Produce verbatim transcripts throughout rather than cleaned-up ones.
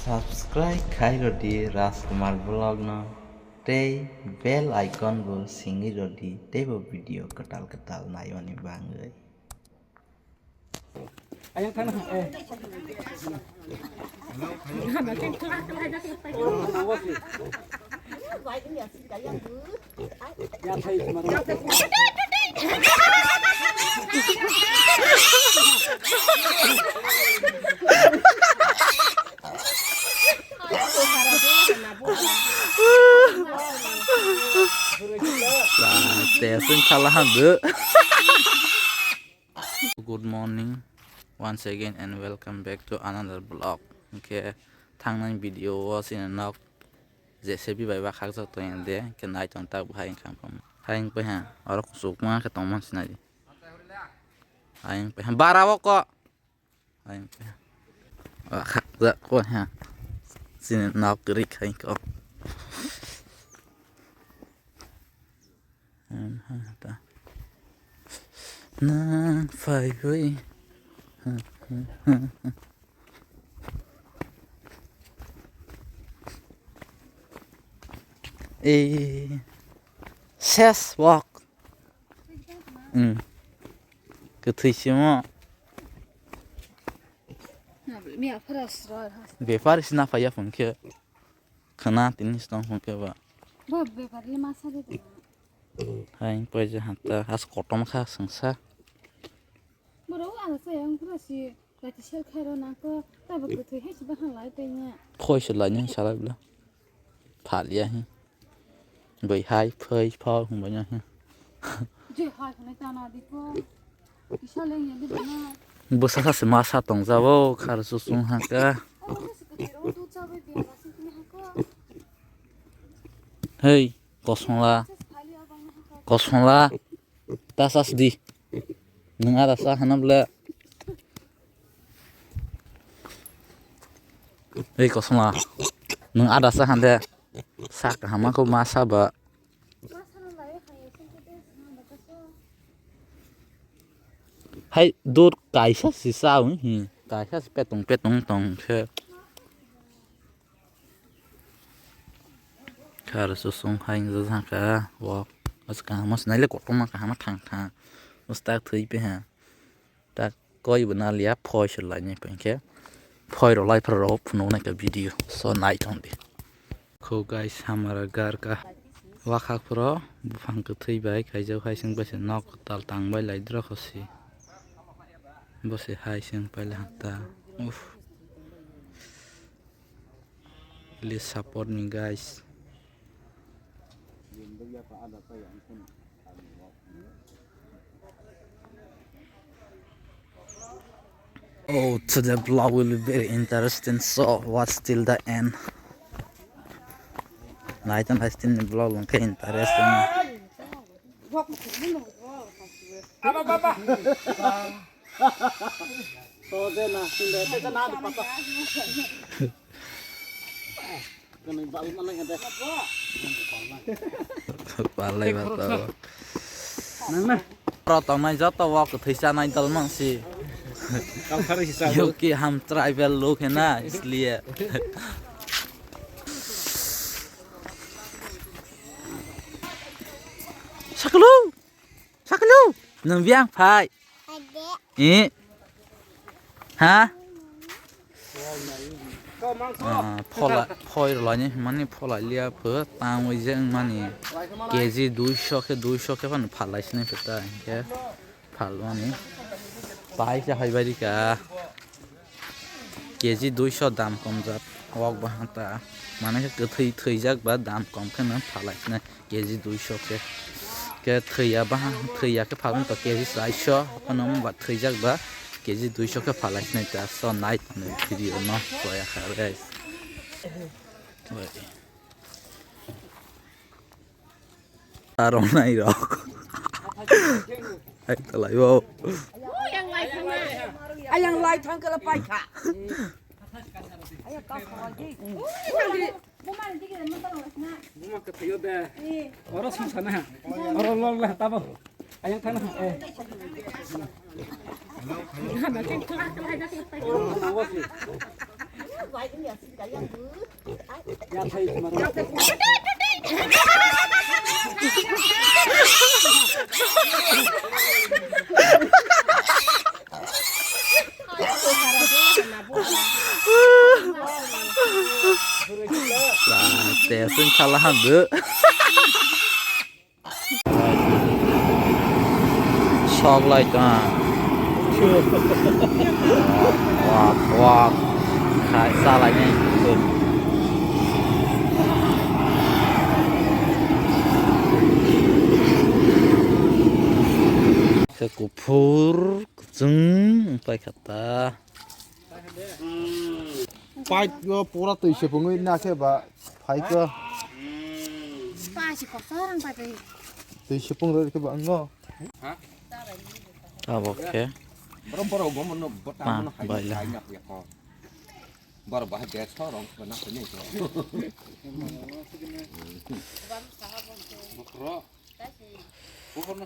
Subscribe khai rodi Rajkumar Vlog no tei bell icon bo singwi rodi teibo video kwtal kwtal naimani bagwi. Ayang thang na, eh. Testing salah hamdu. Good morning once again and welcome back to another vlog. Hwnkhe thangnai video o chini nok J C B bai bakhakjak tongya de, hwnkhe naitong tak bo hai wngkha. Hai wngpai ha, oro kuchukma khe tongma sinai di. Hai wngpai ha, bara o ko. Hai wngpai ha. Bakhakjak ko ha. Chini nok kwrwi khai ko. Nang phaiwi. Eh, ses wak. Hmm. Kwthwi simo. Bepar sina phaiya phone khe. Khna tini sitong phone khe ba. Bo bepar le masa de. Hai poisa hata has kotom kha sengsa. Borok ang se ang pura si lati sel khairo nang ko tabo kwthwi hai si bahan lai tanya. Khoi se lai nang salai bla. Phalia hi. Bai hai phai phau hung bai nang hi. Je hai khna tana di ko. Kisa le ya di bana. Bwsa sa se masa tong jabo khar su sung ha ka. Abo se kwthwi ro tu cha bai bi ma sing kini ha ko. Hei. Kosongla, kosongla, ta sas di. Nwng ada sa hana bole. Ei kosongla, nwng ada sa hande. Sa kaham khe ma sa ba. Hai dur kaisa si sa wi hi, kaisa si petong petong tong khe. Khar susung hai wngkha o. Bwswk kaham se naile kotorma kaham thang thang. Bwswk tak thwi piha. Tak koi bo naliya phoi se lainai phaikhe. Phoi rw lai phra rw phunuk naikha video. So nai tong di. Kho guys, hamara garka. Wakhak phro buphang kwthwi bai khaijak hai se wngpai se nok tal tang bai lai dra khosi. Bo se hai se wngpai le hanta. Uff. Please support me, guys. Oh, today vlog will be very interesting, so watch till the end. Nai tong nai tini vlog wngkhe interesting. Palai ba to. Nang na. Pro tongnai joto o kwthwi chanai dol mang si. Kalphari si sa. Yo ki ham tribal log hai na, isliye. Saklu. Saklu. Nang biang phai. Eh. Ha? Ah, phola, phoi rwlaini hwnmani pholai liya pho, tangwi je wngmani K G duisho khe, duisho khe phano phalai sinai pho ta, hinkhe phalmani paisa hai bai rika. K G duisho dam kom jak, wok bahata, mane khe kwthwi thwijak ba dam kom kheno phalai sinai. K G duisho khe, khe thwiya baha, thwiya khe phalmani to K G chaisho, phano wngba thwijak ba K G duisho khe phalai sinai ta, so nai tongni video no, koya kha guys. Arong nai rok. Hai talai bo. Ayang lai thang kala pai kha. Buma kwthaiyo de. Oro song sana. Oro lol lah tabo. Ayang thana. Eh. Testing khala hamdu. Sok lai ta. Wak, wak. Khai sa lai ni. Khe kuphur, kuchung, wng pai kha ta. Pipe yo pura twi sepungwi na khe ba phai khe. Spicy kosor ang pai pai. Twi sepung rw khe ba wngo. Abo khe. Borok, borok, bo mono, bo ta Ma, mono hai bai la. Hai na ya ko. Borok bahai der so rong ko na ko ni ko. Bokro. Bokro no.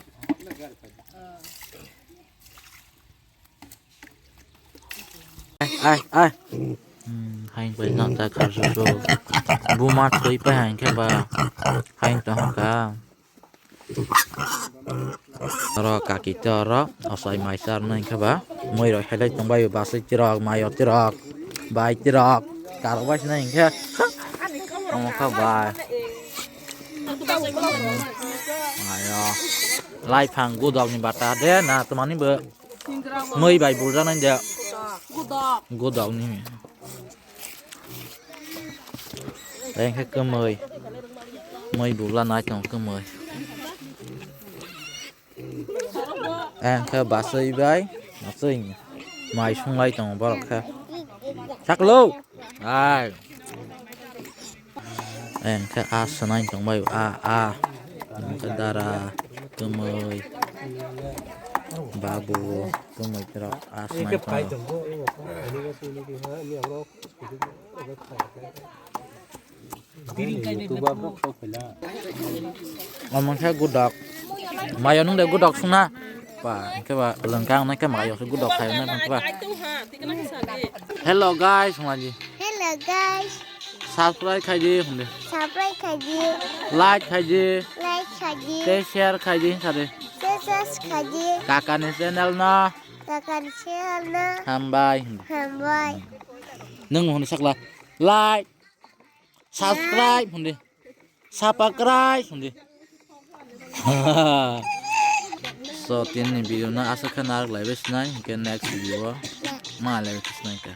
Ai, ai, ai. Hmm, haing pai nang ta khar su su. Buma thoi pai haing khe ba. Haing to haka. Oro kaki to oro. Osai mai sar nang khe ba. Moi rok helai tong bai basai tirok, mayo tirok. Bai tirok. Karok bai sinai khe. Omo kha bai. Mayo. Lai phang gudok ni bata de na tmani bo. Mui bai buljaknai de. Gudok ni. Tei hwnkhe kwmui. Mui bula nai tongo kwmui. Hwnkhe bachwi bai, bachwi mai sunglai tongo borok khe. Saklo! Ai. Hwnkhe a swnai tongbai a, a. Hwnkhe dara, kwmui, babu, kwmui borok a swnai tongo. Omo khe gudok. Mayo nung de gudok sungna. Ba, hwnkhe ba, lwngkang nai khe mayo se gudok khai nai khe ba. Hello guys, hwnlaidi. Hello guys. Subscribe khaidi hwnde. Subscribe khaidi. Like khaidi. Like khaidi. Tei share khaidi hwnkha de. Tei share khaidi. Kakani channel no. Kakani channel no. Hambai hwnde. Hambai. Nung hwnde sakla. Like. Subscribe hwnde. Subscribe hwnde. So, tini video no aswk khe narwk lai bai sinai, hwnkhe next video o ma lai bai sinai khe.